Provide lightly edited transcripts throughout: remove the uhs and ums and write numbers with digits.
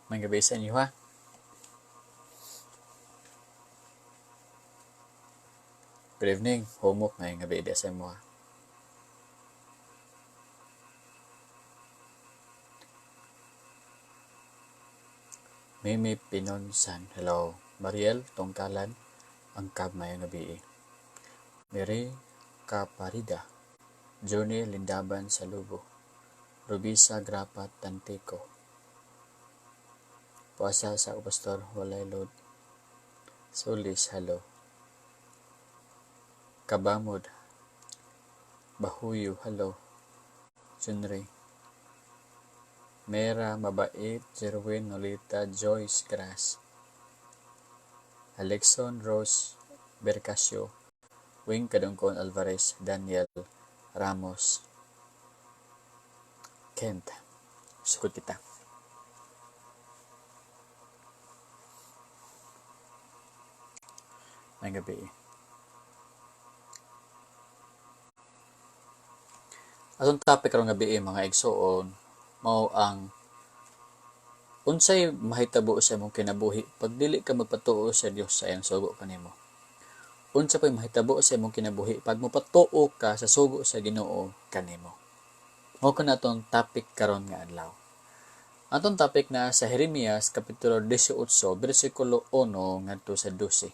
Maayong gabii sa inyo ha. Good evening, Humok, maayong gabii diha sa imo ha. Mimi Pinonsan, hello. Mariel Tungkalan, Angkab, maayong gabii. Mary Caparida, Journey Lindaban sa Lubo, Rubisa Grapa Tantico. Puasa sa pastor, walay load. Solis, hello. Kabamod, Bahuyo, hello. Junri. Mera Mabait, Jerwin Nolita, Joyce Grass. Alexon Rose Bercasio, Wing Kadungkon Alvarez, Daniel Ramos, Kent. Sukod kita. Maayong gabii. Atong topic karong gabii mga igsuon mao ang unsay mahitabo sa imong kinabuhi pag dili ka magpatuo sa Dios sa iyang sugo kanimo. Unsa pay mahitabo sa imong kinabuhi pag mopatuo ka sa sugo sa Ginoo kanimo. Mao kana atong topic karon nga adlaw. Atong topic na sa Jeremias kapitulo 18 bersikulo 1 ngadto sa 12.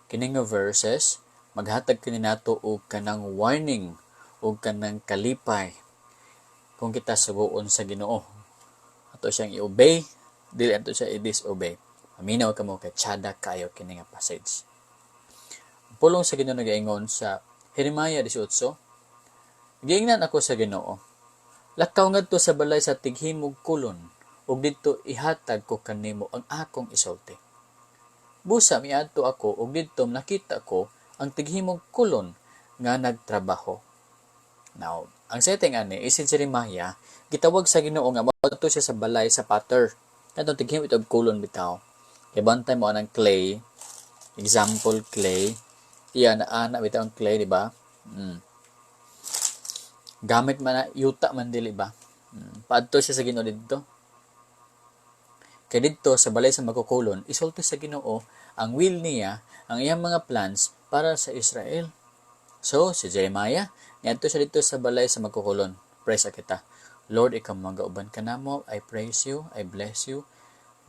Kini nga verses maghatag kini nato og kanang warning og kanang kalipay kung kita sugoon sa Ginoo. Ato siyang i-obey, dili ato siya i-disobey. Paminaw kamo kay tsada kayo kini nga passage. Ang pulong sa Ginoo nagaingon sa Jeremiah 18, giingnan ako sa Ginoo, lakaw ngadto sa balay sa tighimog kolon, ug didto ihatag ko kanimo ang akong isulti. Busa miadto ako ug didto nakita ko ang tighimog kolon nga nagtrabaho. Now, ang setting ani is si Jeremiah gitawag sa Ginoo nga moadto siya sa balay sa potter. Katong tighimo itog kolon bitaw. Kay bantay mo anang clay, example clay, iya na ana bitaw ang clay, di ba? Gamit man na yuta man dili ba? Paadto siya sa Ginoo didto. Kay didto sa balay sa magkukulon, isulti sa Ginoo ang will niya, ang iyang mga plans para sa Israel. So, si Jeremiah, niadto siya didto sa balay sa magkukulon. Praise kita. Lord, ikaw magauban ka namo. I praise you, I bless you.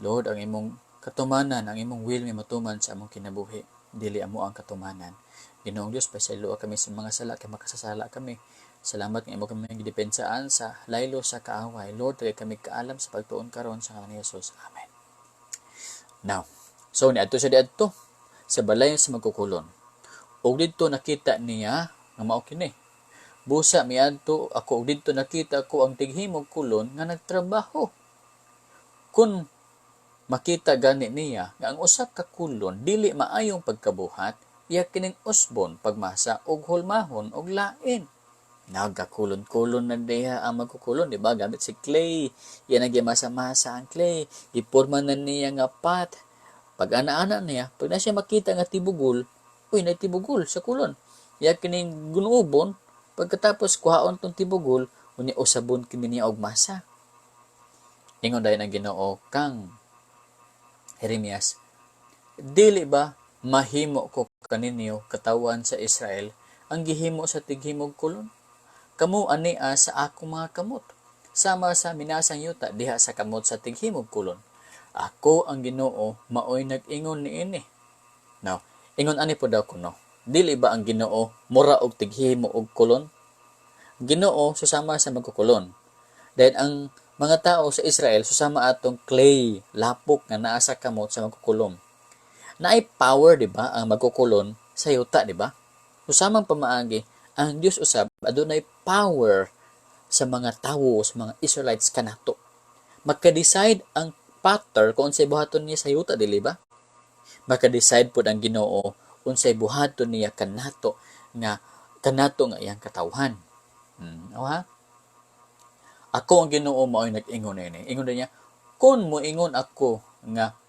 Lord, ang imong katumanan, ang imong will may matuman sa among kinabuhi. Dili amo ang katumanan. Ginoong Dios, pasayloa kami sa mga sala kay makasasala kami. Salamat nga imo kami gidepensaan sa laylo sa kaaway. Lord, tagay kami kaalam sa pagtuon karon sa ngalan ni Jesus. Amen. Now, so niadto siya diadto sa balay sa magkukulon. Ug didto nakita niya nga mao kini. Busa miadto ako ug didto nakita ko ang tighimog kulon nga nagtrabaho. Kun makita gani niya nga ang usa ka kulon dili maayong pagkabuhat, iya kining usbon pagmasa og hulmahon og lain. Nagakulon-kulon na diha ang magkukulon, di ba? Gamit si clay. Yan ang gimasa-masa ang clay. Giporma na niya nga pot. Pag ana-ana niya, pag na siya makita nga tibugol, uy, na tibugol sa kulon. Iya kining gunuubon, pagkatapos kuhaon tong tibugol, unya usabon kini niya og masa. Ingon dayon ang Ginoo kang Jeremias, dili ba mahimo ko kaninyo katawan sa Israel ang gihimo sa tighimog kulon? Kamo ania sa akong mga kamot, sama sa minasang yuta diha sa kamot sa tighimog kulon. Ako ang Ginoo maoy nag-ingon niini. Now, ingon ani po daw kuno. Dili ba ang Ginoo mura og tighimo og kulon? Ginoo susama sa magkukulon. Dahil ang mga tao sa Israel susama atong clay, lapok nga naa sa kamot sa magkukulon. Naay power, di ba, ang magkukulon sa yuta, di ba? Susamang pamaagi, ang Dios usab adunay power sa mga tawo, sa mga Israelites kanato. Maka-decide ang potter kung unsay buhaton niya sa yuta, dili ba? Maka-decide pod ang Ginoo unsay buhaton niya kanato nga iyang katawhan. O ha? Ako ang Ginoo mao'y nag-ingon niini. Ingon niya, kun moingon ako nga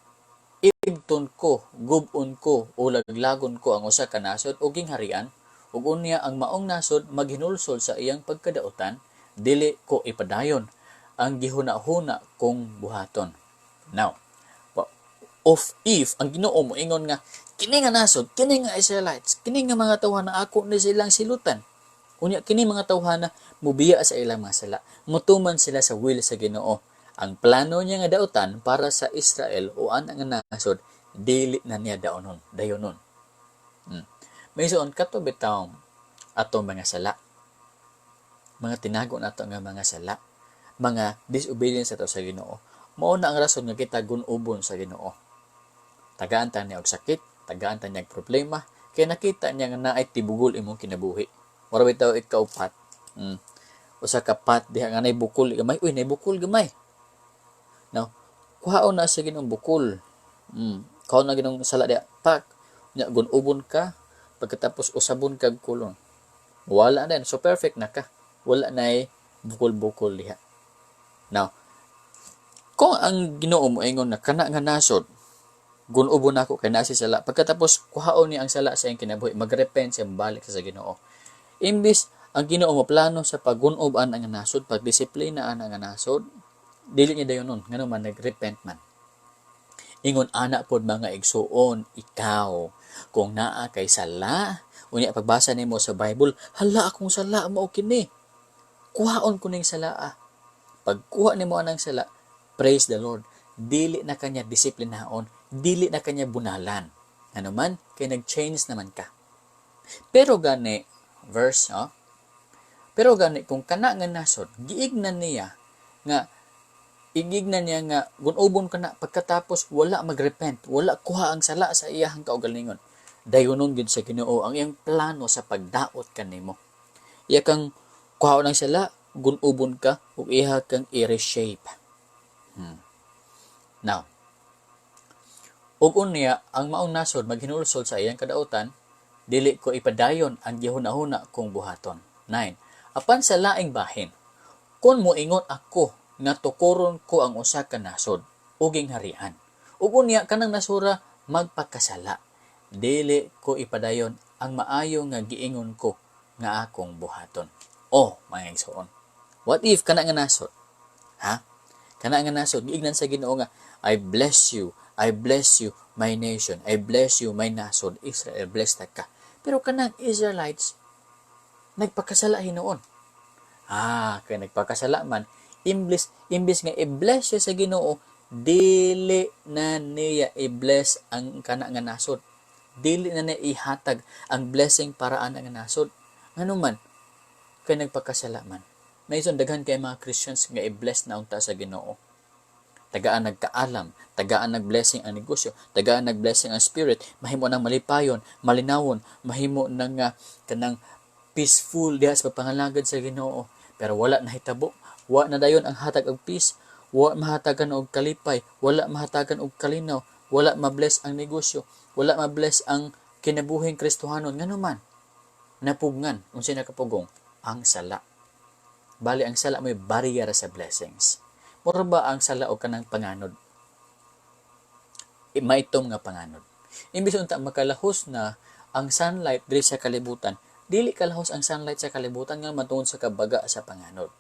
ibton ko, gub-on ko o laglagon ko ang usa ka nasod o gingharian, ug unya ang maong nasod maghinulsol sa iyang pagkadautan, dili ko ipadayon. ang gihuna-huna kong buhaton. Now, of if ang Ginoo moingon nga kini nga nasod, kini nga Israelites, kini nga mga tawhana, ako ni silang silutan. Unya kini mga tawhana mubiya sa ilang mga sala, mutuman sila sa will sa Ginoo. Ang plano niya nga dautan para sa Israel o ang nga nasod, dili na niya daonon, dayonon. May suon kato bitaw ato mga sala. Mga tinago nato nga mga sala, mga disobedience ato sa Ginoo. Mao na ang rason nga kita gun-ubon sa Ginoo. Tagaan ta niya og sakit, tagaan ta niya og problema, kay nakita niya nga naay tibugol imong kinabuhi. Mura bitaw ikaw pat. Usa ka pat diha nga nay bukol gamay. Uy, nay bukol gamay. Now, kuhaon na sa Ginoong bukol. Kuhaon na Ginoong sala diha. Pak. Nya gun-ubon ka, pagkatapos usabon kag kulon. Wala na. So perfect na ka. Wala na bukol-bukol diha. Now, kung ang Ginoo mo ingon na kana nga nasod gun-ubon nako kay naa sala, pagkatapos kuhaon niya ang sala sa iyang kinabuhi, magrepent siya, balik sa Ginoo. Imbis ang Ginoo mo plano sa paggun-ob ang nasod, pagdisiplina ang nasod, dili niya dayon nun, ngano man nagrepent man. Ingon ana pod, mga igsuon, ikaw kung naa kay sala, unya pagbasa nimo sa Bible, "Hala, akong sala mao kini. Kuhaon ko ning sala." Pagkuha nimo anang sala, praise the Lord. Dili na kanya disiplinaon, dili na kanya bunalan. Ano man, kay nag-change naman ka. Pero gani, verse, oh, pero gani, kung kana nga nasod, giignan niya nga, igignan niya nga, gun-ubon ka na, pagkatapos wala magrepent, wala kuha ang sala sa iyahang kaugalingon. Dayunon gid sa Ginoo ang iyang plano sa pagdaot kanimo. Iya kang kuhaon ang sala, gun-ubon ka, ug iya kang i-reshape. Now, ug unya ang maong nasod maghinulsol sa iyang kadautan, dili ko ipadayon ang gihuna-huna kong buhaton. 9. Apan sa laing bahin, kung moingon ako nga tukuron ko ang usa ka nasod ug gingharian, ug unya kanang nasura magpakasala, dili ko ipadayon ang maayo nga giingon ko nga akong buhaton. Oh, mga igsoon. What if kana nga nasod? Ha? Kana nga nasod giignan sa Ginoo nga I bless you, I bless you, my nation. I bless you, my nasod. Israel, bless ta ka. Pero kanang Israelites nagpakasala hinuon. Ah, kay nagpakasala man, imbis nga i-bless siya sa Ginoo, dili na niya i-bless ang kana nga nasod. Dili na niya ihatag ang blessing para ana nga nasod. Ngano man? Kay nagpakasala man. May daghan kay mga Christians nga i-bless na unta sa Ginoo. Tagaan nagkaalam, tagaan nag-blessing ang negosyo, tagaan nag-blessing ang spirit, mahimo nang malipayon, malinawon, mahimo nang kanang peaceful diha sa pagpangalagad sa Ginoo. Pero wala nahitabo, wa na dayon ang hatag og peace, wa mahatagan og kalipay, wala mahatagan og kalinaw, wala mabless ang negosyo, wala mabless ang kinabuhing Kristohanon. Ngano man? Napugngan, unsay nakapugong? Ang sala. Bali ang sala may barrier sa blessings. Mura ba ang sala o kanang panganod? Maitom nga panganod. Imbis unta makalahos na ang sunlight diri sa kalibutan, dili kalahos ang sunlight sa kalibutan nga matungod sa kabaga sa panganod.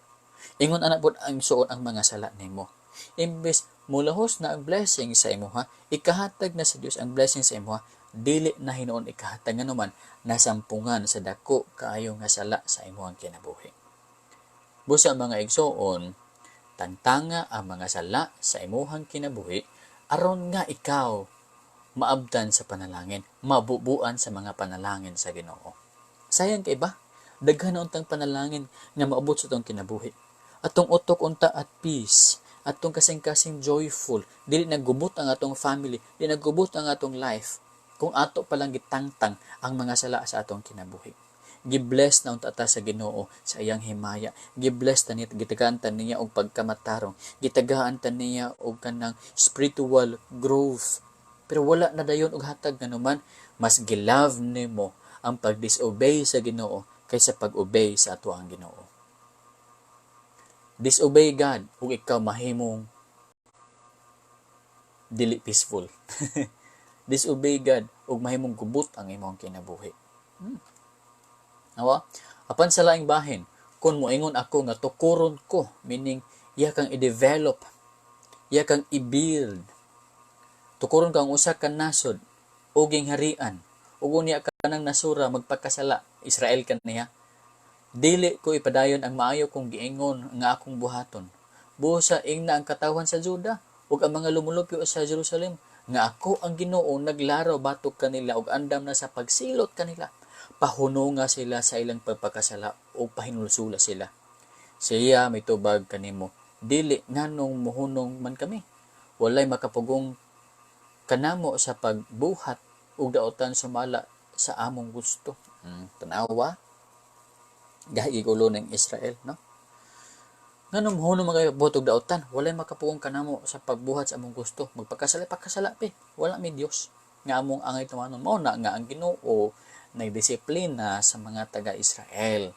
Ingon ana pod ang suon ang mga sala nimo. Imbes mulahos na ang blessing sa imuha, ikahatag na sa Dios ang blessing sa imuha, dili na hinuon ikahatag, ngano man nasampungan sa dako kaayo nga sala sa imuhang kinabuhi. Busa, mga igsoon, tangtanga ang mga sala sa imuhang kinabuhi aron nga ikaw maabtan sa panalangin, mabubuan sa mga panalangin sa Ginoo. Sayang kay ba? Daghan na untang panalangin nga maabot sa atong kinabuhi. Atong utok unta at peace, atong kasing-kasing joyful, dili nagubot ang atong family, dili nagubot ang atong life kung ato palang gitangtang ang mga sala sa atong kinabuhi. Gibless na unta ta sa Ginoo sa iyang himaya. Gibless ta niya, gitagaan ta niya og pagkamatarong. Gitagaan ta niya og kanang spiritual growth. Pero wala na dayon og hatag, nganuman mas gilove nimo ang pag-disobey sa Ginoo kaysa pag-obey sa ato ang Ginoo. Disobey God ug ikaw mahimong dili peaceful. Disobey God ug mahimong gubot ang imong kinabuhi. Awa? Apan sa laing bahin, kung moingon ako nga tukuron ko, meaning Iya kang i-develop, iya kang i-build. Tukuron kang usa ka nasod o gingharian ug unya kanang nasura magpakasala, Israel kaniya. Dili ko ipadayon ang maayo kong giingon nga akong buhaton. Busa ingna ang katawhan sa Juda ug ang mga lumulupyo sa Jerusalem nga ako ang Ginoo naglaraw batok kanila ug andam na sa pagsilot kanila. Pahunonga sila sa ilang pagpakasala o pahinulsula sila. Siya mitubag kanimo, dili, nganong muhunong man kami? Walay makapugong kanamo sa pagbuhat og daotan sumala sa among gusto. Tanawa gahi ulo ng Israel, no? Nganong muhunong man kayo buhat og daotan, walay makapugong kanamo sa pagbuhat sa among gusto. Magpakasala, pakasala pe. Wala mi Dios nga among angay tumanon. Mao na nga ang Ginoo nagdisiplina sa mga taga-Israel.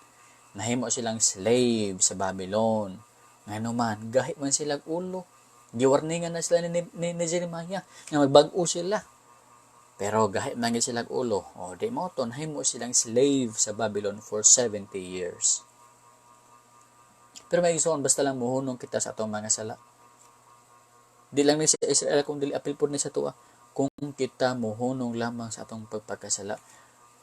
Nahimo silang slave sa Babylon. Ngano man, gahi man sila ulo. Giwarningan na sila ni Jeremiah nga magbag-o sila. Pero gahi man gid sila ulo. O di mo to, nahimo silang slave sa Babylon for 70 years. Pero may igsoon, basta lang muhunong kita sa atong mga sala. Di lang ni sa Israel kung dili apil pod ni sa tuwa. Kung kita muhunong lamang sa atong pagpakasala,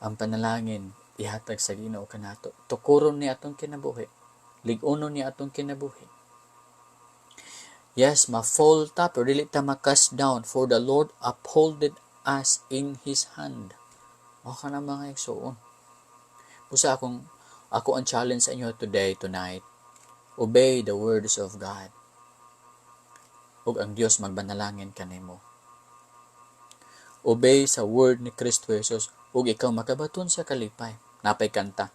ang panalangin ihatag sa Ginoo kanato. Tukuron ni atong kinabuhi. Lig-unon ni atong kinabuhi. Yes, ma-fall ta, pero dili ta ma-cast down, for the Lord upholded us in His hand. O ka na mga igsoon. Busa ako ang challenge sa inyo today, tonight. Obey the words of God. Ug ang Dios magbanalangin kanimo. Obey sa word ni Kristo Jesus ug ikaw makabaton sa kalipay. Napay kanta.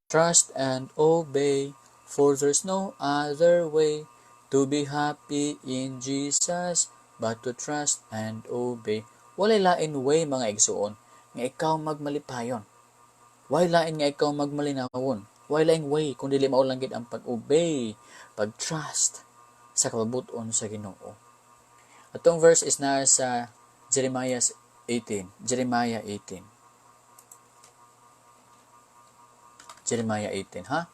Trust and obey, for there's no other way to be happy in Jesus but to trust and obey. Walay lain way, mga igsuon, nga ikaw magmalipayon. Walay lain nga ikaw magmalinawon. Walay laing way kung dili mao lang gid ang pag-obey, pag-trust sa kababuton sa Ginoo. Atong verse is naa sa Jeremiah 18. Jeremiah 18. Jeremiah 18, ha?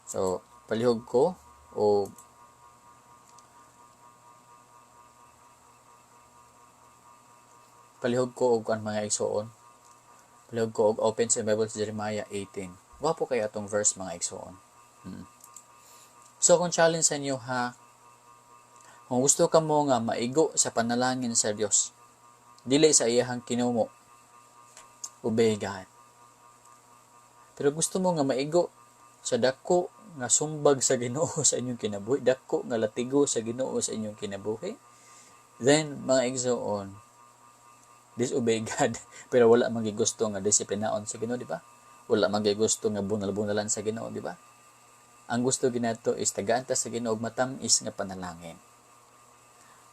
So, palihog ko o palihog ko og ang mga igsoon. Palihog ko og open sa Bible sa Jeremiah 18. Gwapo kay atong verse, mga igsoon. So, kung challenge sa inyo, ha, kung gusto ka mo nga maigo sa panalangin sa Dios, dili sa iyahang kinumo, obey God. Pero gusto mo nga maigo sa dako nga sumbag sa Ginoo sa inyong kinabuhi, dako nga latigo sa Ginoo sa inyong kinabuhi, then mga igsoon, disobey God. Pero wala man gusto nga disiplinaon sa Ginoo, di ba? Wala man gusto nga bunal-bunalan sa Ginoo, di ba? Ang gusto ginato is tagaan ta sa Ginoo og matam-is nga panalangin.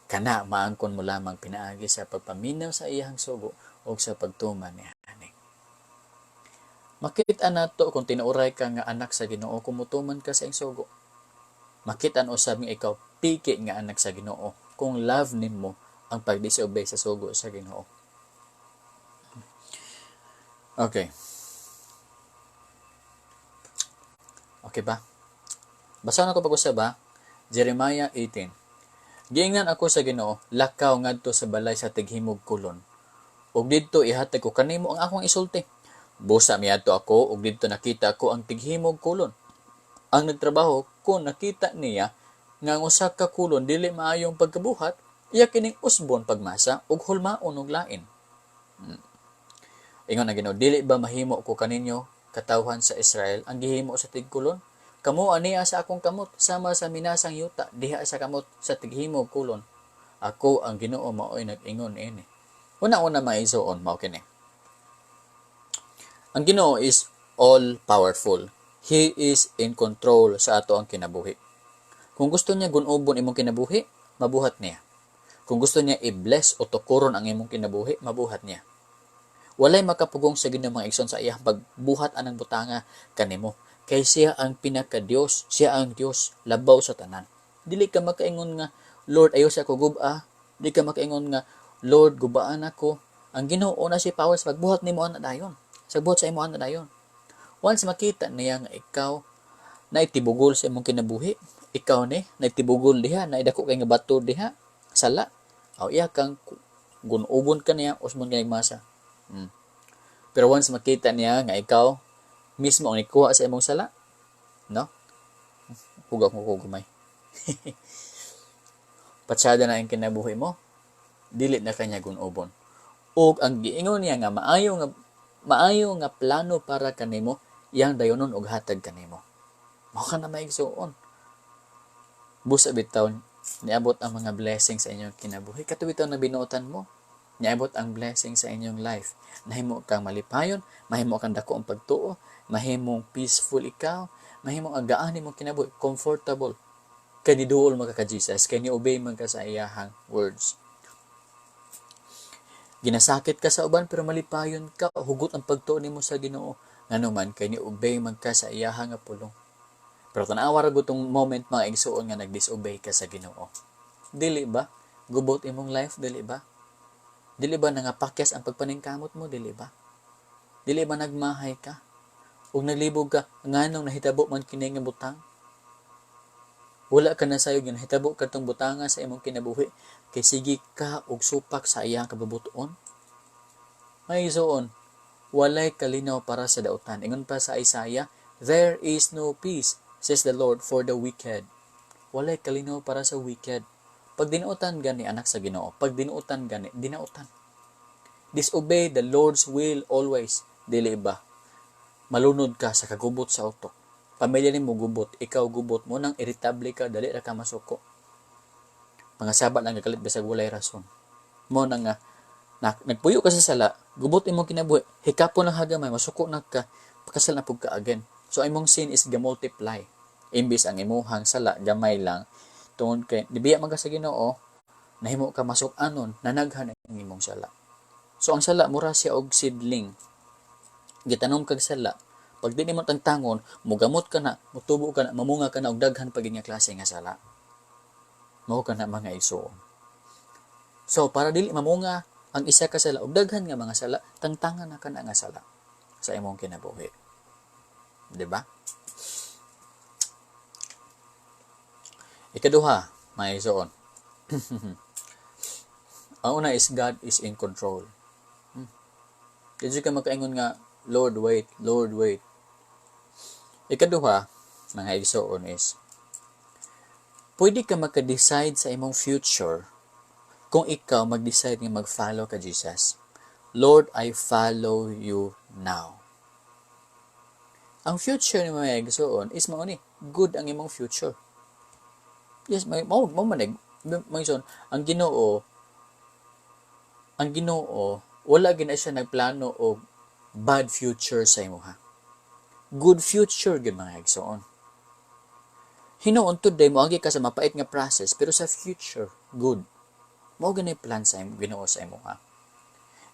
Kana maangkon mo lamang pinaagi sa pagpaminaw sa iyang sugo o sa pagtuman niya. Makita nato kung tinuoray ka nga anak sa Ginoo kung mutuman ka sa iyang sugo. Makita usab nga ikaw piki nga anak sa Ginoo kung love nimo ang pagdisobey sa sugo sa Ginoo. Okay. Okay ba? Basa na ko pag-usab ba? Jeremiah 18. Giingnan ako sa Ginoo, lakaw ngadto sa balay sa tighimog kulon. Ug didto ihatag ko kanimo ang akong isulti. Busa miadto ako ug didto nakita ko ang tighimog kulon. Ang nagtrabaho ko nakita niya nga ang usa ka kulon dili maayong pagkabuhat, iya kining usbon pagmasa ug hulmaon og lain. Ingon ang Ginoo, dili ba mahimo ko kaninyo katawhan sa Israel ang gihimo sa tigkulon? Kamo aniya sa akong kamot sama sa minasang yuta diha sa kamot sa tighimog kulon. Ako ang Ginoo maoy nag-ingon ini. Una-una maisuon mao kini. Ang Ginoo is all powerful. He is in control sa ato ang kinabuhi. Kung gusto niya gunobon imong kinabuhi, mabuhat niya. Kung gusto niya i-bless o tukuron ang imong kinabuhi, mabuhat niya. Walay makapugong sa Ginoo, mga igsoon, sa iyang pagbuhat anang butanga kanimo. Kay siya ang pinaka-Dios, siya ang Dios labaw sa tanan. Dili ka makaingon nga, Lord, ayo sa ako guba. Dili ka makaingon nga, Lord, gubaan ako. Ang Ginoo na si power sa pagbuhat nimo ana dayon. Sa buhat sa imo ana dayon. Once makita niya nga ikaw na itibugol sa imong kinabuhi, Ikaw ni nagtibugol diha, naidako kay nga bato diha, sala. Aw iya kang gunubon ka niya, usmon ka masa. Pero once makita niya nga ikaw mismo ang nikuha sa imong sala, no? Hugaw ko gumay. Patsada na ang kinabuhi mo, dili na kanya gunubon. Og ang giingon niya nga maayo nga plano para kanimo, iyang dayonon og hatag kanimo. Mao ka na maigsuon. Busa bitaw niabot ang mga blessing sa inyong kinabuhi. Kato bitaw na binuotan mo, niabot ang blessing sa inyong life. Nahimo kang malipayon, mahimo kang dako ang pagtuo, mahimong peaceful ikaw, mahimong ang gaan imong kinabuhi, comfortable. Kay niduol man ka Jesus, kay ni-obey man ka sa iyahang words. Ginasakit ka sa uban pero malipayon ka, hugot ang pagtuo nimo sa Ginoo. Ngano man kay ni-obey man ka sa iyahang nga pulong. Pero tanawa ra gutong moment, mga igsuon, nga nag-disobey ka sa Ginoo. Dili ba? Gubot imong life, dili ba? Dili ba nangapakyas ang pagpaningkamot mo, dili ba? Dili ba nagmahay ka? Ug naglibog ka, nganong nahitabo man kini nga butang? Wala ka na sayo nga nahitabo kadtong butanga sa imong kinabuhi kay sige ka og supak sa iyang kabubuton. Mga igsuon, walay kalinaw para sa dautan. Ingon pa sa Isaiah, "There is no peace, says the Lord, for the wicked." Walay kalinaw para sa wicked. Pag dinuotan gani, anak sa Ginoo, pag dinuotan gani, dinautan. Disobey the Lord's will always, dili ba? Malunod ka sa kagubot sa utok. Pamilya nimo gubot, ikaw gubot mo nang irritable ka, dali ra ka masuko. Mga saba lang gakalit bisag walay rason. Mo na nga na, nagpuyo ka sa sala, gubot imong kinabuhi, hikapon lang hagamay, masuko na ka, pakasal na pug ka again. So imong sin is ga-multiply. Imbis ang imuhang sala gamay lang, tungod kay dibiya man ka sa Ginoo, nahimo ka masuk-anon, nanaghan ang imong sala. So ang sala mura siya og seedling. Gitanom kag sala, pag di nimo tangtangon, mugamot ka na, mutubo ka na, mamunga ka na og daghan pa nga klase nga sala. Mao ka na, mga igsuon. So para dili mamunga ang isa ka sala og daghan nga mga sala, tangtangan na ka na nga sala sa imong kinabuhi. Di ba? Ikaduha, mga igsuon. Ang una is God is in control. Di ka makaingon nga, "Lord, wait, Lord, wait." Ikaduha, mga igsoon, is pwede ka maka-decide sa imong future kung ikaw mag-decide nga mag-follow ka Jesus. "Lord, I follow you now." Ang future ni mga igsoon is mao ni, good ang imong future. Yes, may mao mao man mga igsoon, ang Ginoo wala gina siya nagplano og bad future sa imuha. Good future gyud, mga igsoon. Hinuon today moagi ka sa mapait nga process, pero sa future good. Mao gani plan sa Ginoo sa imuha.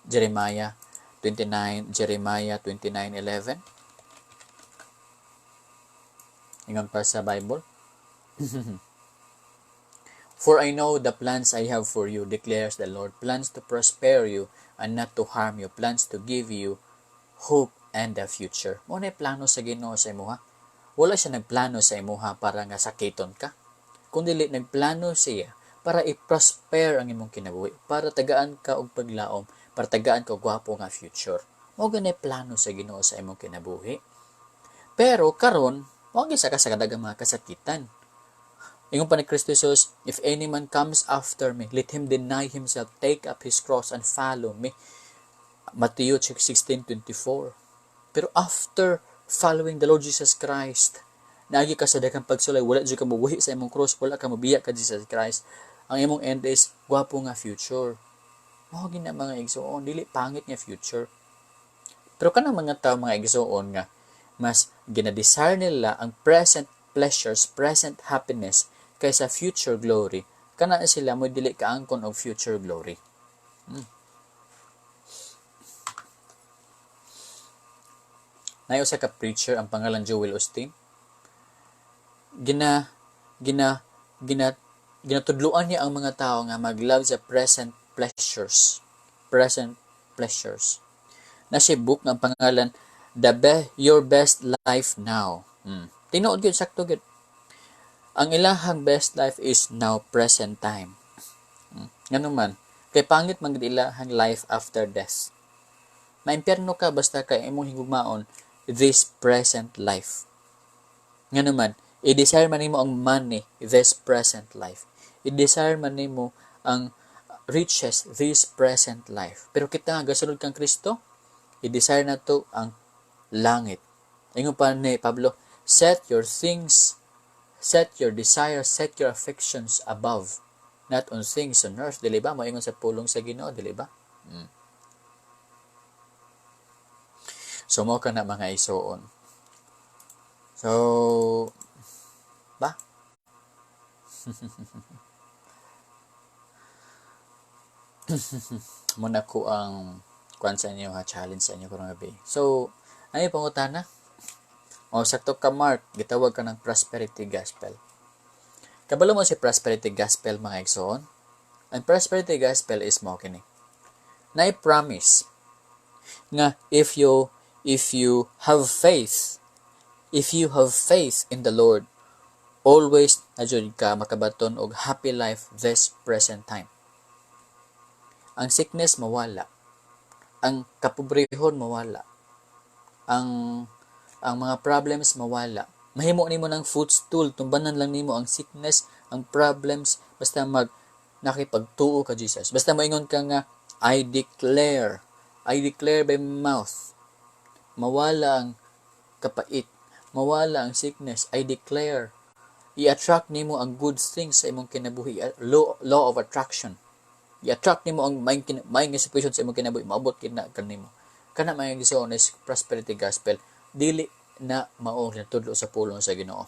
Jeremiah 29, Jeremiah 29:11. Ingon pa sa Bible, "For I know the plans I have for you, declares the Lord, plans to prosper you and not to harm you, plans to give you hope and a future." Mao na plano sa Ginoo sa imuha. Wala siya nagplano sa imuha para nga sakiton ka. Kung dili, nagplano siya para i-prosper ang imong kinabuhi, para tagaan ka og paglaom, para tagaan ka og gwapo nga future. Mao gani plano sa Ginoo sa imong kinabuhi. Pero karon, mao sa ka sa kadagang mga kasakitan. Ingon pa ni Kristo Jesus, "If any man comes after me, let him deny himself, take up his cross, and follow me." Matthew 16:24. Pero after following the Lord Jesus Christ, naagi ka sa daghang pagsulay, wala jud ka mobuhi sa imong cross, wala ka mobiya ka Jesus Christ. Ang imong end is gwapo nga future. Mao gina, mga igsoon, dili pangit nga future. Pero kanang mga tao, mga igsoon, nga mas gina-desire nila ang present pleasures, present happiness kaysa future glory, kana sila mo dili kaangkon og future glory. Nayo sa ka preacher, ang pangalan Joel Osteen. Gina gina gina ginatudloan niya ang mga tao nga mag-love sa present pleasures. Present pleasures. Na siya book nga ang pangalan The Be Your Best Life Now. Tinuod gyud, sakto gyud. Ang ilahang best life is now, present time. Ngano man? Kay pangit man gid ilahang life after death. Maimpyerno ka basta kay imong higugmaon this present life. Ngano man? I-desire man nimo ang money this present life. I-desire man nimo ang riches this present life. Pero kita nga gasunod kang Kristo, i-desire nato ang langit. Ingon pa ni Pablo, set your things, set your desires, set your affections above, not on things on earth. Dili ba? Moingon sa pulong sa Ginoo, dili ba? So mo ka na, mga igsoon. So ba? Muna ko ang kuan sa inyo ha, challenge sa inyo karong gabi. So, ano yung pangutana? O, sakto ka, Mark, gitawag ka ng prosperity gospel. Kabalo mo si prosperity gospel, mga igsoon? Ang prosperity gospel is mo kini. Na promise nga if you have faith, if you have faith in the Lord, always na jud ka makabaton og happy life this present time. Ang sickness mawala. Ang kapobrehon mawala. Ang mga problems mawala. Mahimo nimo ng footstool, tumbanan lang nimo ang sickness, ang problems, basta mag nakipagtuo ka Jesus. Basta moingon ka nga, "I declare, I declare by mouth." Mawala ang kapait, mawala ang sickness, I declare. I-attract nimo ang good things sa imong kinabuhi, law of attraction. I-attract nimo ang maayong situation sa imong kinabuhi, maabot kina kanimo. Kana, mga igsoon, is prosperity gospel. Dili na mao ang ginatudlo sa pulong sa Ginoo.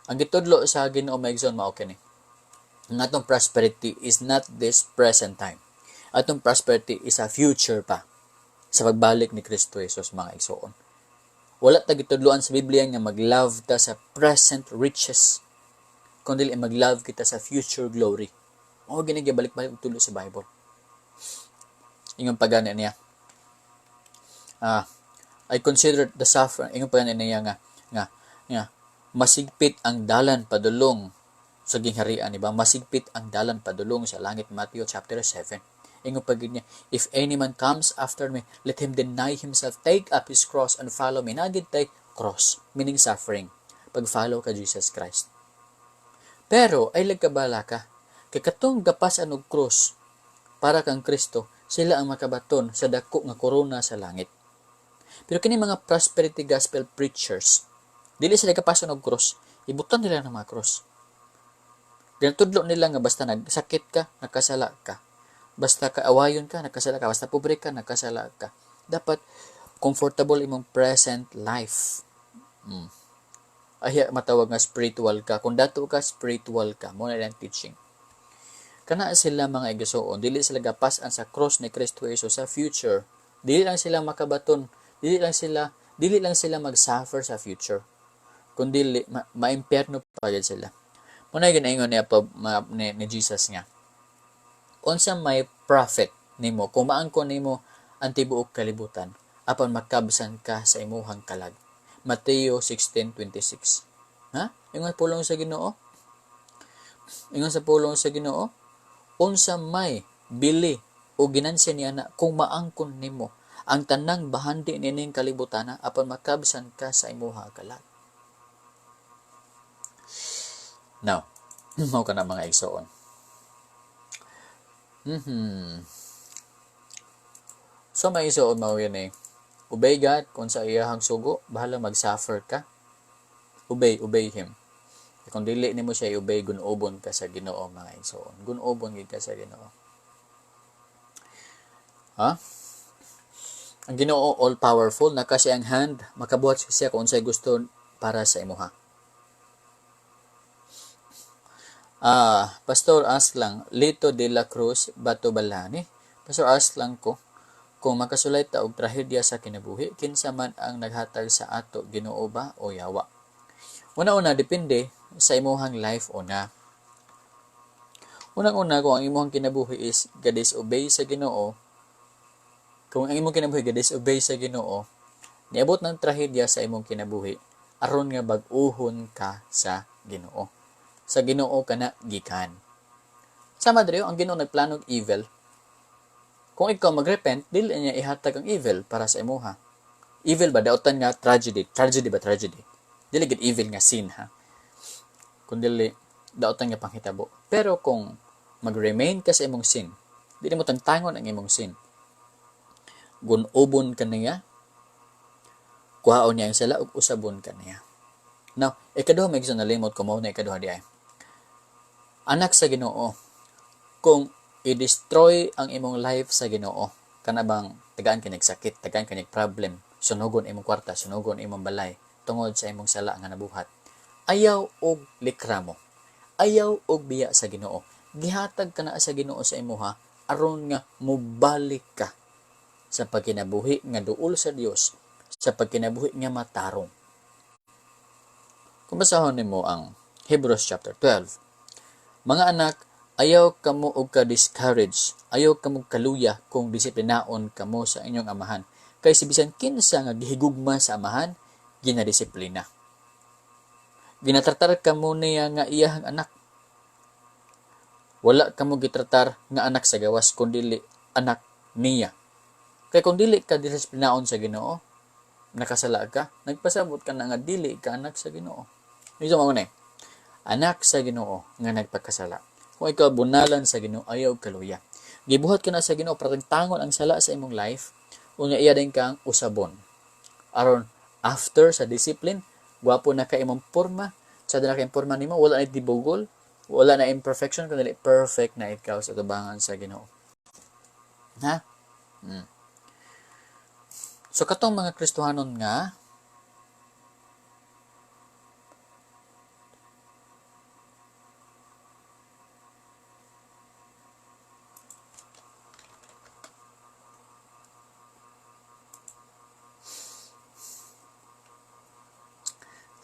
Ang gitudlo sa Ginoo, mga igsoon, mao kini. Ang atong prosperity is not this present time. Atong prosperity is a future pa sa pagbalik ni Kristo Jesus, mga igsoon. Wala ta gitudloan sa Biblia nga mag-love ta sa present riches, kundi mag-love kita sa future glory. Mao gini balik-balik tudlo sa Bible. Ingon pa gani niya. I consider the suffering, ingon pa gani niya nga masigpit ang dalan padulong sa gingharian, di ba? Masigpit ang dalan padulong sa langit, Matthew chapter 7. Ingon pa gid niya, "If any man comes after me, let him deny himself, take up his cross and follow me." Naa gid tay cross, meaning suffering. Pag-follow ka Jesus Christ. Pero ay lagkabala ka, kay katong gapas-an og cross para kang Kristo, sila ang makabaton sa dako nga korona sa langit. Pero kini mga prosperity gospel preachers, dili sila gapasan og cross, ibutan nila ng mga cross. Ginatudlo nila nga basta nagsakit ka, nakasala ka. Basta kaawayon ka, nakasala ka. Basta pobre ka, nakasala ka. Dapat comfortable imong present life. Ay matawag nga spiritual ka. Kung dato ka, spiritual ka. Mo na ilang teaching. Kana sila, mga igsuon, dili sila gapas-an sa cross ni Kristo Jesus sa future. Dili lang sila makabaton, dili lang sila mag-suffer sa future. Kundi ma-impyerno pa gid sila. Muna ginaingon niya pa ni Jesus nga, unsa may profit nimo kung maangkon nimo ang tibuok kalibutan apan makabsan ka sa imuhang kalag? Mateo 16:26. Ha? Ingon pulong sa Ginoo? Ingon sa pulong sa Ginoo, unsa may bili o ginansya niya na kung maangkon nimo ang tanang bahandi nining kalibutan apan makabsan ka sa imuha kalag? Now, mao ka na, mga igsoon. So mga igsoon, mao yun eh. Obey God kung sa iyahang sugo, bahala mag-suffer ka. Obey, obey Him. Kung dili nimo siya i-obey, gunobon ka sa Ginoo, mga igsoon. Gunobon gid ka sa Ginoo. Ha? Ang Ginoo all powerful na kasi ang hand, makabuhat siya kung unsay gusto para sa imuha. Pastor, ask lang, Lito de la Cruz Bato Balani. Pastor, ask lang ko, kung makasulay ta og trahedya sa kinabuhi, kinsa man ang naghatag sa ato, Ginoo ba o yawa? Una-una, depende sa imuhang life una. Unang-una, kung ang imuhang kinabuhi is ga-disobey sa Ginoo, kung ang imong kinabuhi ga-disobey sa Ginoo, niabot ng trahedya sa imong kinabuhi, aron nga bag-uhon ka sa Ginoo. Sa Ginoo kana gikan. Sama diri ang Ginoo nagplano og evil. Kung ikaw magrepent, dili niya ihatag ang evil para sa imuha. Evil ba daotan nga tragedy? Tragedy ba tragedy? Dili gid evil nga sin ha. Kun dili daotan nga panghitabo. Pero kung mag-remain ka sa imong sin, dili mo tangtangon ang imong sin. Gun-ubon ka niya, kuhaon niya ang sala ug usabon ka niya. Now, ikaduha may gusto nalimot ko mao na ikaduha di ay. Anak sa Ginoo, kung i-destroy ang imong life sa Ginoo, kana bang tagaan ka sakit, tagaan ka problem, sunugon imong kwarta, sunugon imong balay tungod sa imong sala nga nabuhat. Ayaw og likramo. Ayaw og biya sa Ginoo. Gihatag ka na sa Ginoo sa imuha aron nga mobalik ka sa pagkinabuhi nga duol sa Dios, sa pagkinabuhi nga matarong. Kung basahon nimo ang Hebrews chapter 12, mga anak, ayaw kamo og ka-discourage, ayaw kamo kaluya kung disiplinaon kamo sa inyong amahan. Kay si bisan kinsa nga gihigugma sa amahan, ginadisiplina. Ginatratar kamo niya nga iyahang anak. Wala kamo gitratar nga anak sa gawas, kundi anak niya. Kay kung dili ka disiplinaon sa Ginoo, nakasala ka, nagpasabot ka na nga dili ka anak sa Ginoo. Ito mo na anak sa Ginoo nga nagpakasala. Kung ikaw bunalan sa Ginoo, ayaw kaluya. Gibuhat ka na sa Ginoo para tangtangon ang sala sa imong life, unya iya din kang usabon. Aron after sa discipline, gwapo na ka imong porma, sa na ka imong porma nimo, wala na dibugol, wala na imperfection, kundi perfect na ikaw sa tubangan sa Ginoo. Ha? So katong mga Kristohanon nga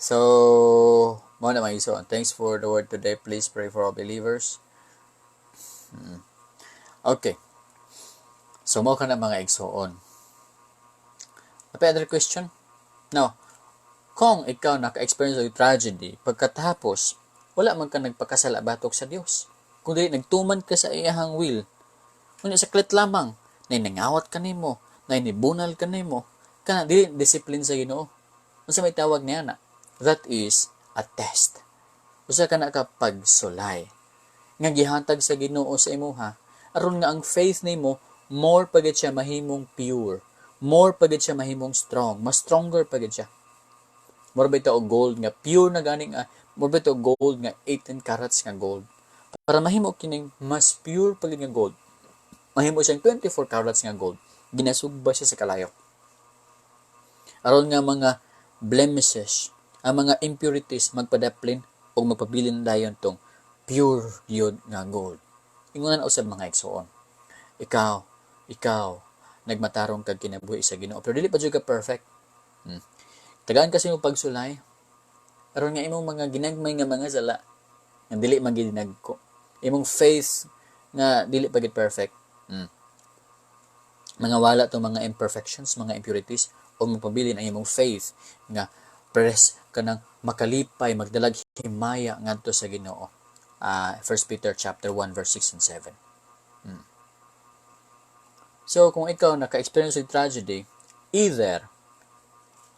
so, mao na mga igsoon. Thanks for the word today. Please pray for all believers. Okay. So, mao ka na mga igsoon. May other question? Now, kung ikaw naka-experience og tragedy, pagkatapos, wala man ka nagpakasala batok sa Dios. Kung dili, nagtuman ka sa iyahang will, unya saklit lamang, na nangawat ka nimo, na nibunal ka nimo, kana dili discipline sa Ginoo. Unsa may tawag niya na? That is a test. Usa ka na ka pagsulay nga gihatag sa Ginoo sa imuha aron nga ang faith nimo more pa gid siya mahimong pure, more pa gid siya mahimong strong, mas stronger pa gid siya. More ba ito og gold nga pure na gani nga, more ba ito og gold nga 18 carats nga gold. Para mahimo kining mas pure pa gid nga gold, mahimo siyang 24 carats nga gold, ginasugba siya sa kalayo. Aron nga mga blemishes, ang mga impurities magpadaplin o magpabilin dayon tong pure yun nga gold. Ingunan usab mga igsoon. Ikaw, nagmatarong kag kinabuhi sa Ginoo, pero dili pa jud ka perfect. Tagaan kasi mo pagsulay. Aron nga imong mga ginagmay nga mga sala nga dili man gid nagko. Imong faith nga dili pa gid perfect. Mga wala tong mga imperfections, mga impurities o magpabilin ang imong faith nga press kanang makalipay, magdalag himaya ngadto sa Ginoo. 1 Peter chapter 1 verse 6 and 7. So kung ikaw naka-experience og tragedy, either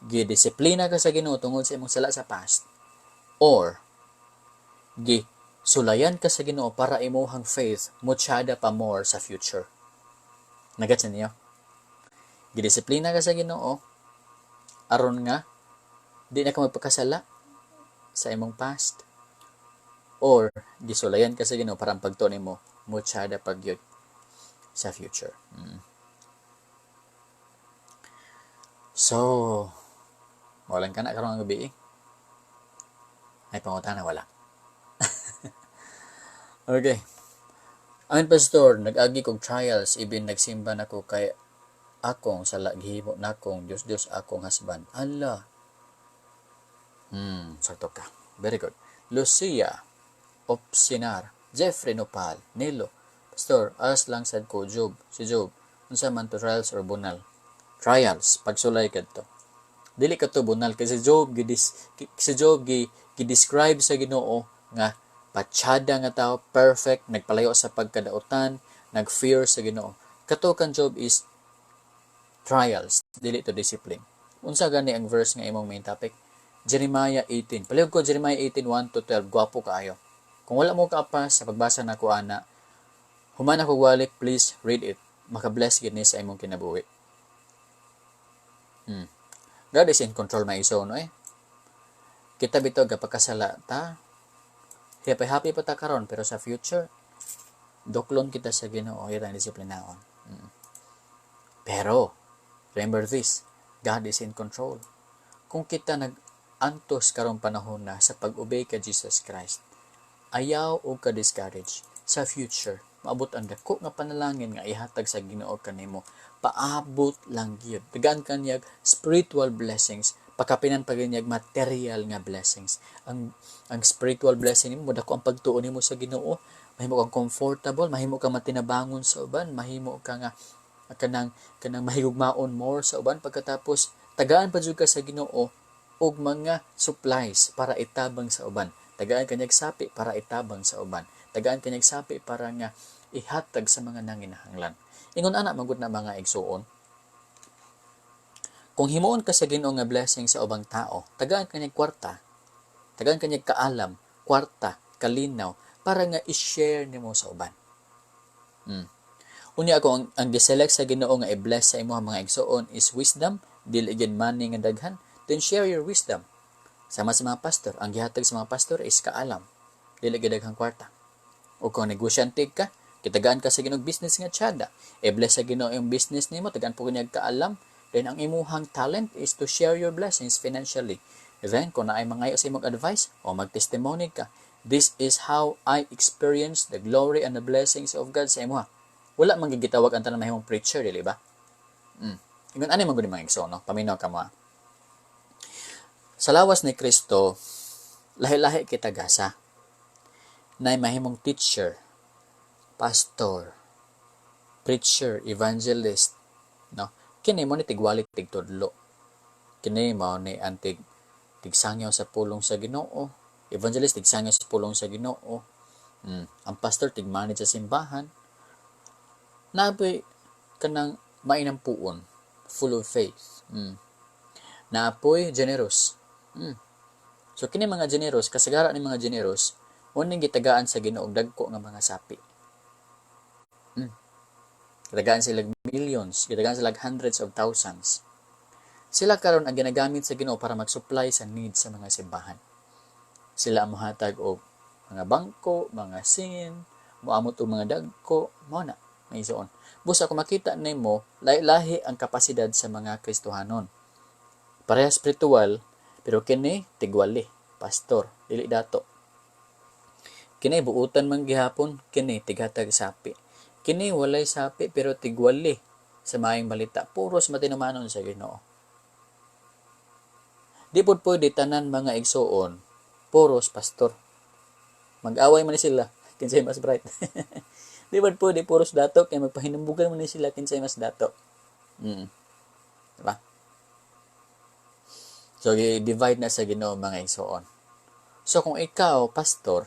gidisiplina ka sa Ginoo tungod sa imong sala sa past, or gisulayan ka sa Ginoo para imuhang faith motsada pa more sa future. Nagets niyo? Gidisiplina ka sa Ginoo aron nga di na ka magpakasala sa imong past, or gisulayan ka sa Ginoo para ang pagtuo nimo motsada pagyud sa future. So, walang ka na karong gabi eh. Ay, pangutana wala. Okay. Amen, Pastor, nag-agi kog trials, ibin nagsimba nako kay akong sala gihimo nakong Dios Dios akong husband. Allah. Sakto ka. Very good. Lucia Opsinar, Jeffrey Nopal, Nilo. Pastor, ask lang sad ko Job, si Job, unsa man to, trials or bunal? Trials, pagsulay kadto. Dili ka to bunal kay si Job gi-describe sa Ginoo nga Patsada nga tao, perfect, nagpalayo sa pagkadautan, nag-fear sa Ginoo. Kato kang Job is trials, dili to discipline. Unsa gani ang verse nga imong main topic? Jeremiah 18. Palihog ko Jeremiah 18, 1 to 12. Gwapo kaayo. Kung wala mo kaapas sa pagbasa nako ana, human ako walik, please read it. Maka-bless gid ni sa imong kinabuhi. God is in control, mga igsoon, no eh. Kita bitaw gapakasala ta. Happy happy pa ta karon, pero sa future duklon kita sa Ginoo, iya tang disiplinaon. Pero remember this, God is in control. Kung kita nag-antos karong panahon na sa pag-obey kay Jesus Christ, ayaw og ka-discourage. Sa future, maabot ang dako nga panalangin nga ihatag sa Ginoo kanimo. Paabot lang gyud. Tagaan kanyag spiritual blessings, pakapinan pa ganyag material nga blessings. Ang spiritual blessing nimo, dako ang pagtuo nimo sa Ginoo, mahimo kang comfortable, mahimo kang matinabangon sa uban, mahimo ka nga kanang mahigugmaon more sa uban. Pagkatapos tagaan pa jud ka sa Ginoo og mga supplies para itabang sa uban. Tagaan kanyag sapi para itabang sa uban. Tagaan kanyag sapi para nga ihatag sa mga nanginahanglan. Ingon ana magud na, mga igsuon. Kung himuon ka sa Ginoo nga blessing sa ubang tao, tagaan kanyag kwarta, tagaan kanyag kaalam, kwarta, kalinaw para nga i-share nimo sa uban. Unya ako ang giselect sa Ginoo nga i-bless sa imong mga igsuon is wisdom, dili gyud money nga daghan, then share your wisdom. Sama sa mga pastor, ang gihatag sa mga pastor is kaalam, dili gyud daghang kwarta. O kung negosyante ka, kitagaan ka sa Ginoo business nga tsada. I-bless sa Ginoo yung business nimo, tagaan po kanyag kaalam, then ang imuhang talent is to share your blessings financially. Then kung naay mangayo sa imong advice o mag-testimony ka, "This is how I experience the glory and the blessings of God" sa imuha. Wala man gitawag ang tanan mahimong preacher, dili ba? Ingon ani man gud, mga igsoon, no? Paminaw ka mo. Ah. Sa lawas ni Kristo, lahi-lahi kita gasa. Nay mahimong teacher, pastor, preacher, evangelist, no? Kini mo ni tigwali, tigtudlo. Kini mao ni ang tigsangyaw sa pulong sa Ginoo. Evangelist, tigsangyaw sa pulong sa Ginoo. Ang pastor, tig-manage sa simbahan. Napoy kanang mainampuon, full of faith. Naapoy generous. So kini mga generous, kasagara ni mga generous, mao ning gitagaan sa Ginoo dagko nga mga sapi. Gitagaan sila millions, gitagaan sila hundreds of thousands. Sila karon ang ginagamit sa Ginoo para mag-supply sa needs sa mga simbahan. Sila ang mohatag og mga bangko, mga sin, moamot og mga dagko, mao na, mga igsoon. Busa kung makita nimo, lahi-lahi ang kapasidad sa mga Kristohanon. Pareha spiritual, pero kini tigwali, pastor, dili dato. Kini buutan man gihapon, kini tighatag sapi. Kini walay sapi pero tigwali sa maayong balita, puros matinumanon sa Ginoo. Di pod pwede tanan, mga igsuon, puros pastor. Mag-away man ni sila kinsay mas bright. Di ba pwede puros dato kay magpahinumbugan man ni sila kinsay mas dato. Diba? So i-divide na sa Ginoo, mga igsuon. So kung ikaw pastor,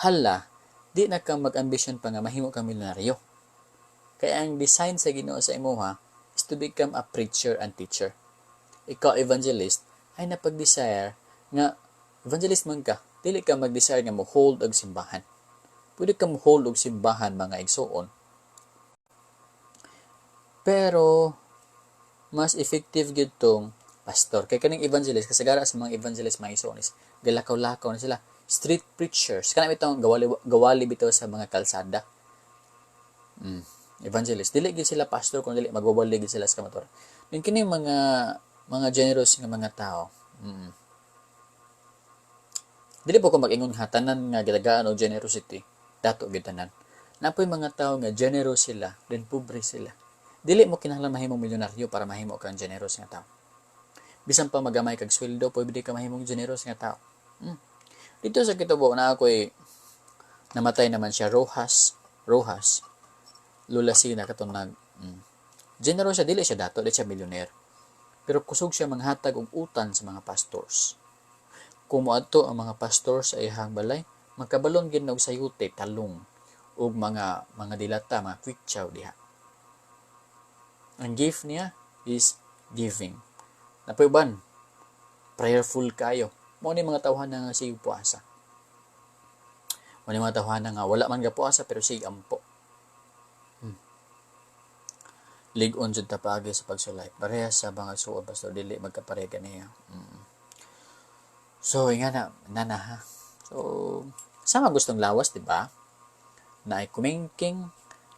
hala, di na ka mag-ambisyon pa nga mahimo ka milyonaryo. Kaya ang design sa Ginoo sa imuha is to become a preacher and teacher. Ikaw evangelist, ay napag-desire nga evangelist man ka, dili ka mag-desire nga mo hold og simbahan. Pwede ka mo hold og simbahan, mga igsuon. Pero mas effective gyud tong pastor. Kay kaning evangelist, kasagara sa mga evangelist, mga igsuon, is galakaw-lakaw na sila. Street preachers. Kana bitong gawali, gawali bitaw sa mga kalsada. Evangelist. Dili gyud sila pastor kung dili magwawali gyud sila sa kamatuoran. Then kini mga generous nga mga tao. Dili po ko mag-ingon nga tanan nga gitagaan og generosity dato gyud tanan. Napoy mga tao nga generous sila, then pobre sila. Dili mo kinahanglan mahimong milyonaryo para mahimo kang generous nga tao. Bisan pa magamay kag sweldo, pwede ka mahimong generous nga tao. Dito sa Kitubo na ako'y namatay naman siya, Rojas, Rojas. Lula Sina katong nag Generous siya, dili siya dato, dili siya millionaire. Pero kusog siya manghatag og utan sa mga pastors. Kung moadto ang mga pastor sa iyang balay, Magkabalon gid og sayute, talong ug mga dilata, mga kwitsaw diha. Ang gift niya is giving. Napoy uban, prayerful kayo. Mao ni mga tawhan nga sige puasa. Mao ni mga tawhan nga wala man gapuasa pero sige ampo. Lig-on jud ta paagi sa pagsulay. Parehas sa mga suod, pastor, dili magkapareha ganiya. So inga na nana ha. So sama gustong lawas, di ba? Naay kumingking,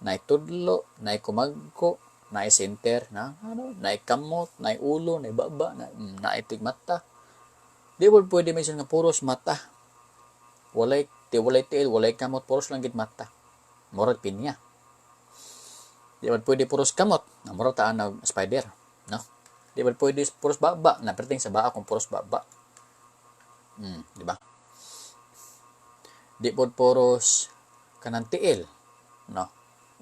naay tudlo, naay kumagko, naay center, na ano, naay kamot, naay ulo, naay baba, naay tigmata. Di ba pwede may nga puros mata? Walay ti, walay tiil, walay kamot, puros lang gid mata. Murag pinya. Di ba pwede puros kamot? Na murag taan og spider, no? Di ba pwede puros baba? Na perting sa baa kung puros baba. Di ba? Di pod puros kanang tiil, no?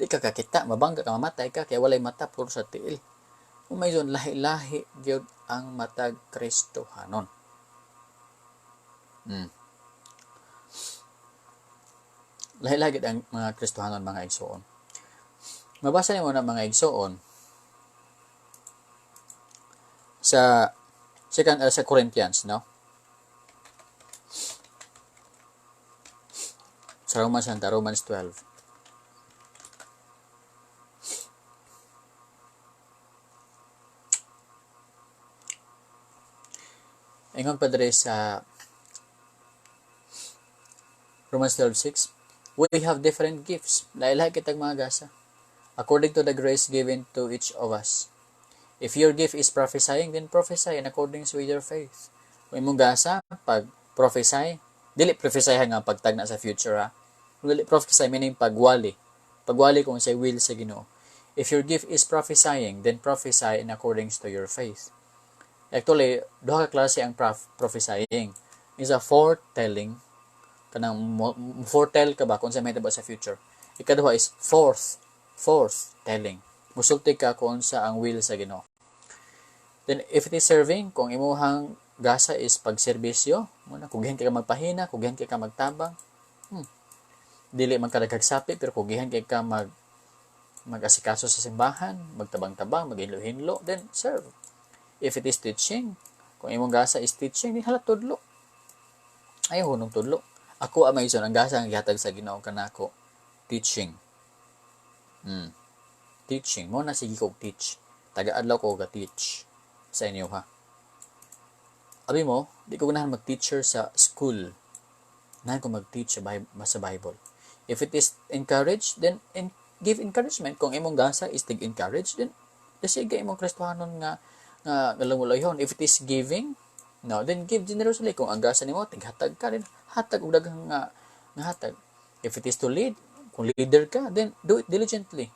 Di ka kakita, mabangga ka, mamatay ka, kaya walay mata, puro sa tiil. Kung may zon, lahi-lahi gyud ang matag Kristohanon. Lahi-lahi gyud ang mga Kristohanon, mga igsoon. Mabasa nimo na mga igsoon sa second sa Corinthians, no? Sa Romans, Santa Romans 12. Ingon pa diri sa Romans 12:6, we have different gifts. Lahi-lahi kitag mga gasa, according to the grace given to each of us. If your gift is prophesying, then prophesy in accordance with your faith. Kung imong gasa, pag prophesy, dili prophesy nga pagtagna sa future ha. Dili prophesy meaning pagwali. Pagwali kung sa will sa Ginoo. If your gift is prophesying, then prophesy in accordance to your faith. Actually, duha ka klase ang prophesying. Is a foretelling, kanang foretell ka ba kung sa may tabo sa future. Ikaduha is forth telling. Musulti ka kung sa ang will sa Ginoo. Then if it is serving, kung imuhang gasa is pagserbisyo, muna kugihan kay ka magpahina, kugihan kay ka magtabang. Dili man ka nagkagsapi, pero kugihan kay ka mag-asikaso sa simbahan, magtabang-tabang, maghinlo-hinlo, then serve. If it is teaching, kung imong gasa is teaching, then hala tudlo. Ay hunong tudlo. Ako ang may ison, ang gasa ang gihatag sa Ginoo kanako, teaching. Teaching mo na sige kog teach. Taga-adlaw ko ga teach sa inyo ha. Abi mo, di ko ganahan mag-teacher sa school. Ganahan ko mag-teach sa Bible. If it is encourage, then give encouragement. Kung imong gasa is tig-encourage, then sige imong Kristohanon nga galungulayhon. If it is giving, no, then give generously. Kung ang gasa nimo tighatag ka, then hatag og daghang nga hatag. If it is to lead, kung leader ka, then do it diligently.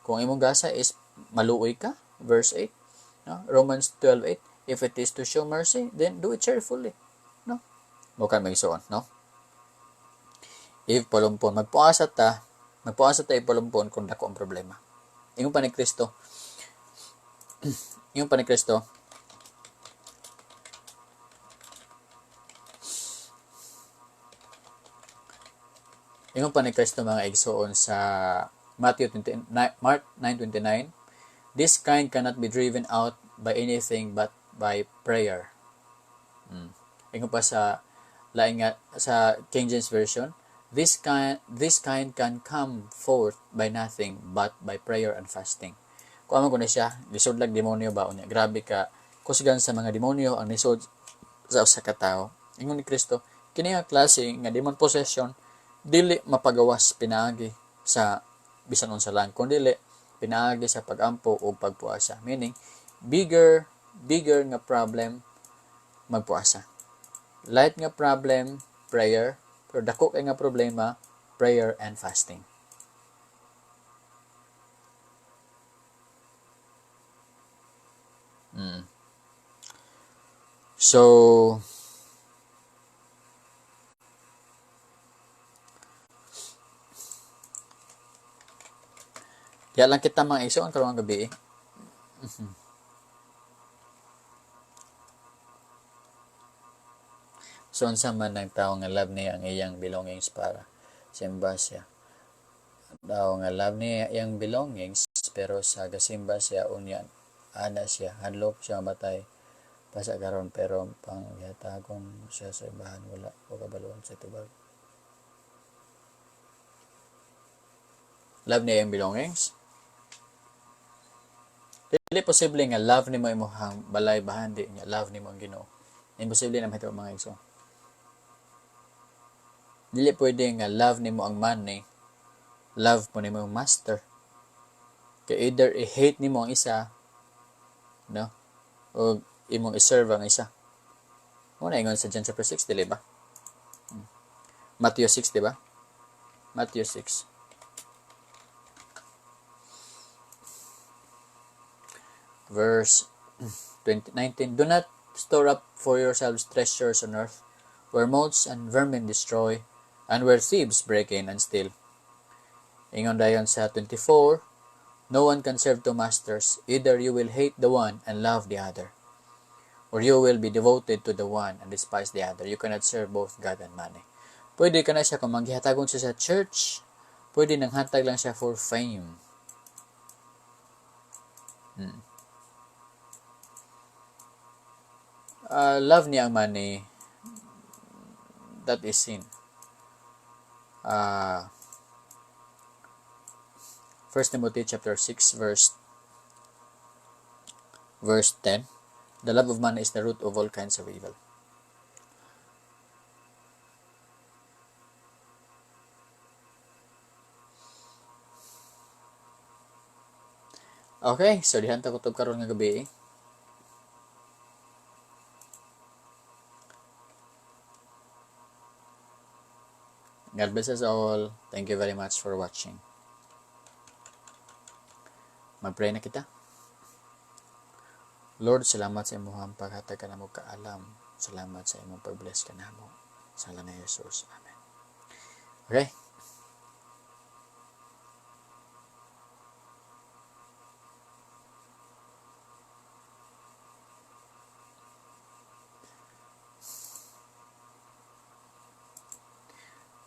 Kung imong gasa is maluoy ka, verse 8, no? Romans 12:8, if it is to show mercy, then do it cheerfully, no? Mo kay magsuon, no? If palumpon, magpuasa ta ipalumpon kung dako ang problema. Ingon pa ni Kristo. Ingon pa ni Kristo. Ingon pa ni Kristo mga igsoon sa Matthew 29, Mark 9:29, this kind cannot be driven out by anything but by prayer. Ingon pa sa laing nga, sa King James Version, this kind can come forth by nothing but by prayer and fasting. Kung amo ko na siya, lisod lag demonyo ba unya. Grabe ka kusgan sa mga demonyo ang lisod sa usa ka tawo. Ingon ni Kristo, kini nga klase nga demon possession dili mapagawas pinaagi sa bisan unsa lang, kun dili pinaagi sa pagampo o pagpuasa. Meaning, bigger nga problem magpuasa. Light nga problem, prayer, pero dako kay nga problema, prayer and fasting. So, diya lang kita mga igsoon karong gabi. So unsa man ang tao nga love niya ang iyang belongings para simba siya. Tao nga love niya iyang belongings pero sa gasimba siya unya ana siya hadlok siya matay pa sa karon pero pang gihatagon siya sa simbahan, wala ko kabaloon sa tubag. Love niya iyang belongings. Dili posible nga love nimo imong balay bahandi niya love nimo ang Ginoo. Imposible na mahitabo, mga igsoon. Dili pwede nga love nimo ang money, love po nimo ang master. Kay either i-hate nimo ang isa, no? O imong i-serve ang isa. Mao na ingon sa John chapter 6, dili ba? Matthew 6, di ba? Matthew 6. Verse 20, 19. "Do not store up for yourselves treasures on earth, where moths and vermin destroy, and where thieves break in and steal." Ingon dayon sa 24, "No one can serve two masters. Either you will hate the one and love the other, or you will be devoted to the one and despise the other. You cannot serve both God and money." Pwede ka na siya kung manggihatagon siya sa church, pwede nang hatag lang siya for fame. Love niya ang money, that is sin. 1 Timothy chapter 6 verse 10. The love of money is the root of all kinds of evil. Okay, so dihan ta kutob karon nga gabi. God bless us all. Thank you very much for watching. Mag-pray na kita. Lord, salamat sa imong paghatag kanamo kaalam. Salamat sa imong pag-bless kanamo. Sa ngalan ni Jesus. Amen. Okay.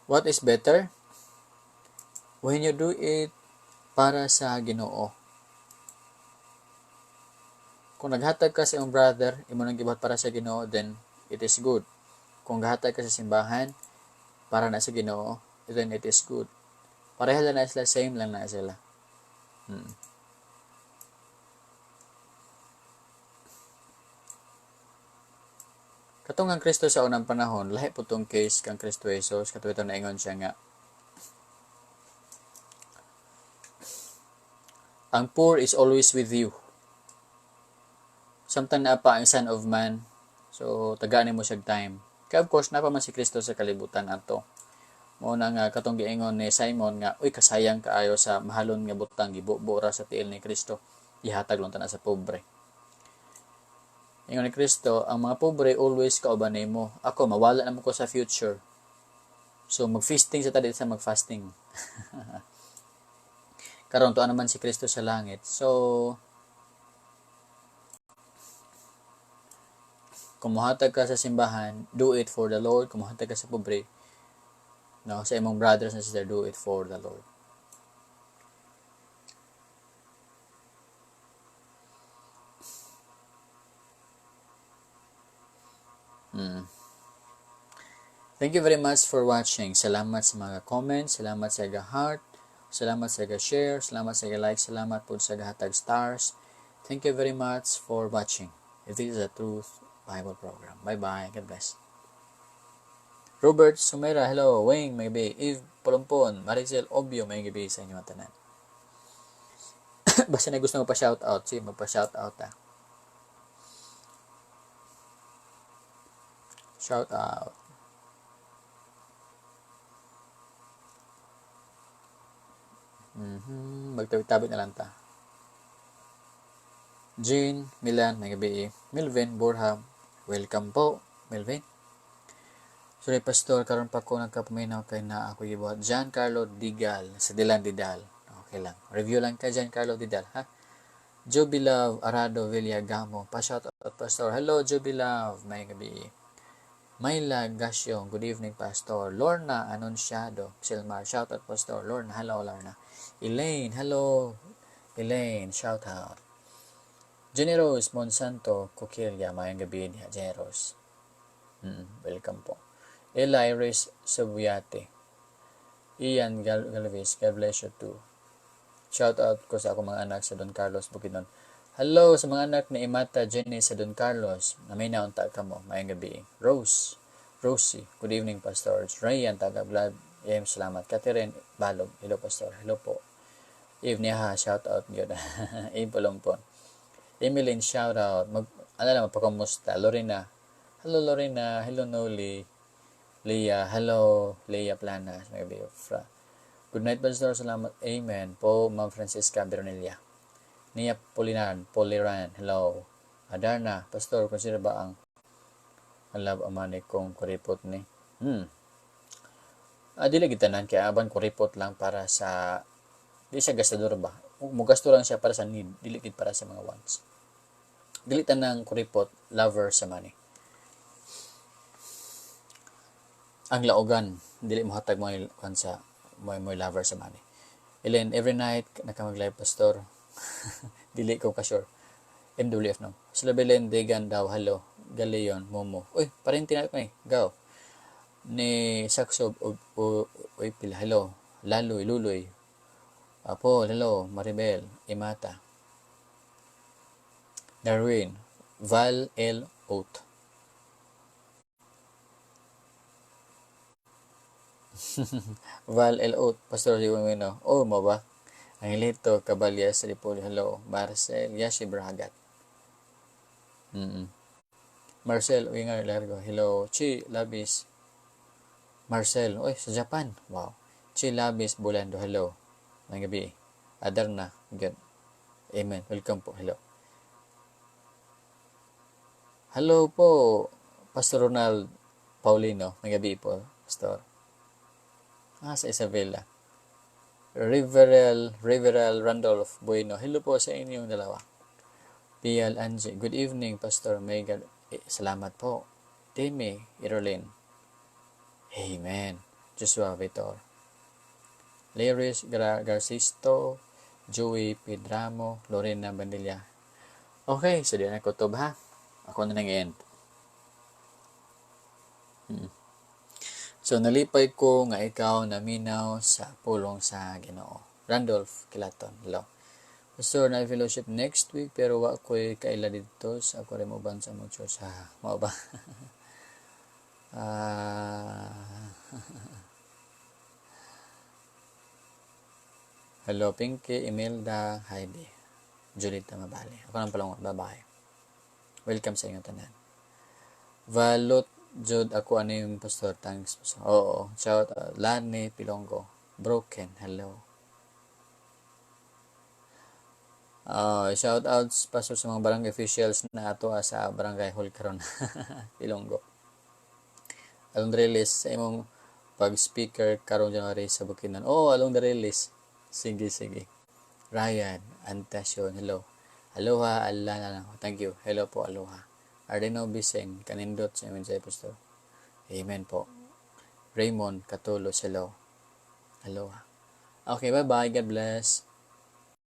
What is better? When you do it para sa Ginoo. Kung naghatag ka sa imong brother, imo nang gibuhat para sa Ginoo, then it is good. Kung gahatag ka sa simbahan para na sa Ginoo, then it is good. Pareha lang na sila, same lang na sila. Katong ang Kristo sa unang panahon, lahi po tong case kang Kristo Jesus, kato ito naingon siya nga, ang poor is always with you. Samtang naa pa ang Son of Man, so tagaan mo siya time. Kaya of course, naa pa man si Kristo sa kalibutan ato. Mao na nga katong giingon ni Simon nga, uy, kasayang kaayo sa mahalon nga butang gibubo ra sa tiil ni Kristo. Ihatag lang ta na sa pobre. Ingon ni Kristo, ang mga pobre always kauban nimo. Ako mawala naman ko sa future. So mag-feasting sa ta sa mag-fasting. Karon tuwa naman si Kristo sa langit. So kung muhatag ka sa simbahan, do it for the Lord. Kung muhatag ka sa pobre, no, sa imong brothers and sisters, do it for the Lord. Thank you very much for watching. Salamat sa mga comments, salamat sa ga heart, salamat sa ga share, salamat sa ga like, salamat po sa hatag stars. Thank you very much for watching. This is the Truth Bible Program. Bye-bye. God bless. Robert Sumera, hello. Wayne, may gabi. Eve Polumpon, Maricel Obio, may gabi sa inyo tanan. Basta na gusto mo pa shout out, sige, magpa shout out ah. Shout out. Magtabi-tabi na lang ta. Jean, Milan, may gabi. Milvin, Borja, welcome po, Melvin. Sorry, Pastor, karon pa ko nagkapaminaw kay na ako gibuhat. Giancarlo Digal, sa Dilan Didal. Okay lang. Review lang ka, Giancarlo Didal, ha? Jubilove Arado Villagamo. Pa-shout out, Pastor. Hello, Jubilove. May gabi. Mayla Gasyong, good evening, Pastor. Lorna Anunciado, Silmar, shout out, Pastor. Lorna, hello, Lorna. Elaine, hello, Elaine, shout out. Jenny Rose Monsanto Coquilla, maayong gabi diha, Jenny Rose. Welcome po. Ella Iris Subuyate. Ian Galvez, God bless you too. Shout out ko sa akong mga anak sa Don Carlos, Bukidnon. Hello sa mga anak ni Imata Jenny sa Don Carlos. Naminaw unta kamo. Maayong gabi. Rose, Rosie, good evening, Pastor. Ryan Tagablad, em salamat. Catherine Balog, hello, Pastor. Hello po. Eve niya, shout out gyud. Eve Palompon. Emmeline, shout out. Mag, ano lang, magpakamusta. Lorena, hello Lorena, hello Noli. Leah, hello Leah Planas. May gabi. Fra. Good night, Pastor. Salamat. Amen. Po, Ma'am Francisca Beronilla. Nia Polinan, Poliran, hello. Adarna, Pastor, consider ba ang love amani kung kuripot ni? Ah, dili gitanan kay aban kuripot lang para sa di siya gastador ba? Mugasto lang siya para sa need, dili gid para sa mga wants. Dili tanang kuripot lover sa money. Ang laugan, dili mohatag mo kan sa mo mo lover sa money. Elaine, every night naka mag-live, Pastor. Dili ko ka sure. MWF no. Sila Belen Degan daw, hello. Galeon, Momo. Uy, parente na ko eh. Go. Ni Sakso o, o, oy pila, hello. Laloy, Luloy. Apo, hello. Maribel, Imata. Darwin, Val L. Oat. Val L. Oat, Pastor Liwamino. Oh, mo ba? Angelito Caballes Ripolyo, hello. Marcel Yashi Bragat. Marcel Winger Largo, hello. Chi Labis Marcel, oy, sa Japan. Wow. Chi Labis Bulando, hello. Ngayong gabi. Adarna, good. Amen. Welcome po, hello. Hello po, Pastor Ronald Paulino. Ngayong gabi po, Pastor. Ah, sa Isabela. Riverel Randolph Bueno. Hello po sa inyong dalawa. Pial Angie. Good evening, Pastor Megan. Eh, salamat po. Timmy Irolin. Amen. Joshua Vitor. Lyris Garcisto. Joey Pedramo. Lorena Bandilla. Okay, so di na kutob ha. Ako na nang end. So, nalipay ko nga ikaw naminaw sa pulong sa Ginoo. Randolph Kilaton, hello. Pastor, na fellowship next week pero wa ko'y kaila dito sa ako rin uban sa among church. Ha, mao ba? Hello, Pinky, Imelda, Heidi, Julita Mabali. Ako nang palungot. Bye-bye. Welcome sa inyong tanan. Valot Jud ako ano yung Pastor. Thanks. Oo. Shout out. Lani Pilonggo. Broken. Hello. Shout out Pastor sa mga barangay officials na ato sa barangay hall karon. Pilonggo. Along the release sa imong pag-speaker karong January sa Bukidnon. Oh, along the release. Sige, sige. Ryan, Antasyon, hello. Aloha, Allah na lang. Thank you. Hello po, aloha. Ardeno Biseng, kanindot sa imong Pastor. Amen po. Raymond Catulos, hello. Aloha. Okay, bye-bye. God bless.